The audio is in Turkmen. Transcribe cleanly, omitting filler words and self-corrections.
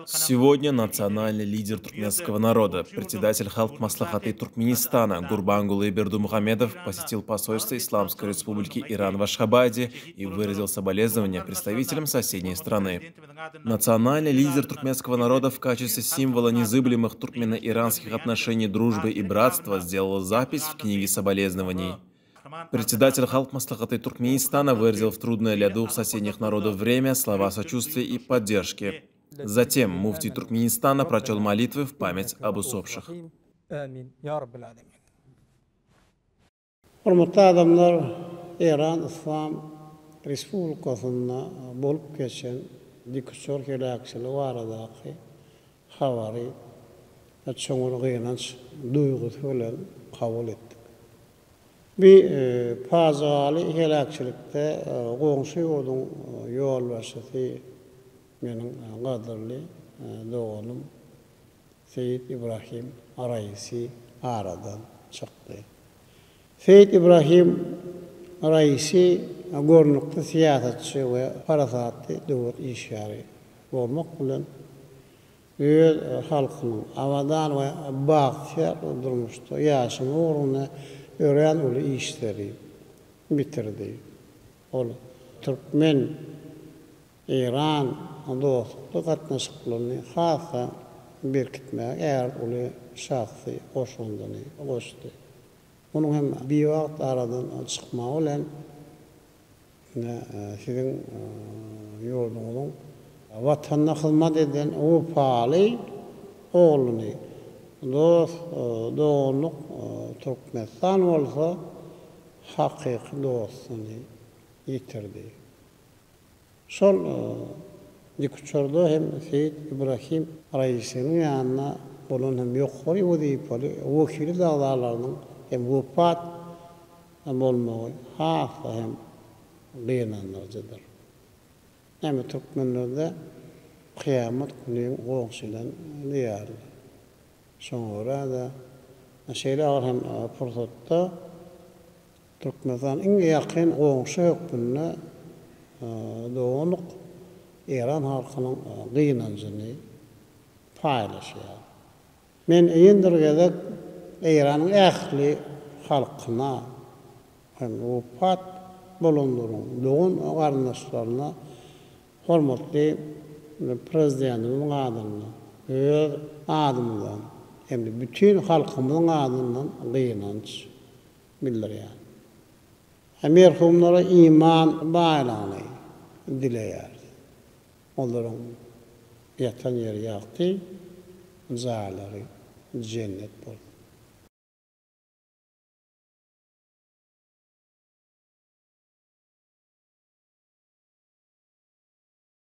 Сегодня национальный лидер туркменского народа, председатель Халк Маслахаты Туркменистана Гурбангулы Бердымухамедов посетил посольство Исламской Республики Иран в Ашхабаде и выразил соболезнования представителям соседней страны. Национальный лидер туркменского народа в качестве символа незыблемых туркмено-иранских отношений дружбы и братства сделал запись в книге соболезнований. Председатель Халк Маслахаты Туркменистана выразил в трудное для двух соседних народов время слова сочувствия и поддержки. Затем муфтий Туркменистана прочел молитвы в память об усопших. Hormatly adamlar, Eýran Yslam Respublikasynda bolup geçen dikuçar heläkçiligi baradaky habary çuňňur gynanç duýgusy bilen kabul etdik. Bu pajygaly heläkçilikde goňşy ýurduň ýolbaşçysy meniň gadyrly doganym Seýit Ibrahim Raisi aradan çykdy. Seýit Ibrahim Raisi görnükli syýasatçy we parasatly döwlet işgäri bolmak bilen, öz halkynyň abadan we bagtyýar durmuşda ýaşamagy ugrunda örän uly işleri bitirdi. Ol türkmen Eýran dostlukly gatnaşyklaryny has-da berkitmäge ägirt uly şahsy goşandyny goşdy. Onuň hem biwagt aradan çykmagy bilen ine siziň ýurduňyzyň Watanyna hyzmat eden wepaly ogluny, dost, doganlyk Türkmenistan bolsa hakyky dostuny ýitirdi. Şol dikuçarda hem Seýit Ibrahim Raisiniň ýanynda bolan hem ýokary wezipaly wekiliýet agzalarynyň hem wepat bolmagy has-da hem gynandyryjydyr. Näme türkmenlerde kyýamat güni goňşydan diýerler. Şoňa görä-de, şeýle agyr hem pursatda Türkmenistan iň ýakyn goňşy hökmünde doganlyk Eýran halkynyň gynanjyny paýlaşýar. Men ýene bir gezek Eýranyň ähli halkyna hem wepat bolanlaryň dogan-garyndaşlaryna hormatly Prezidentimiziň adyndan, öz adymdan hem-de bütin halkymyzyň adyndan gynanç bildirýär. Merhumlara iman baýlygyny dileýäris. Olaryň ýatan ýeri ýagty, jaýlary jennet bolsun.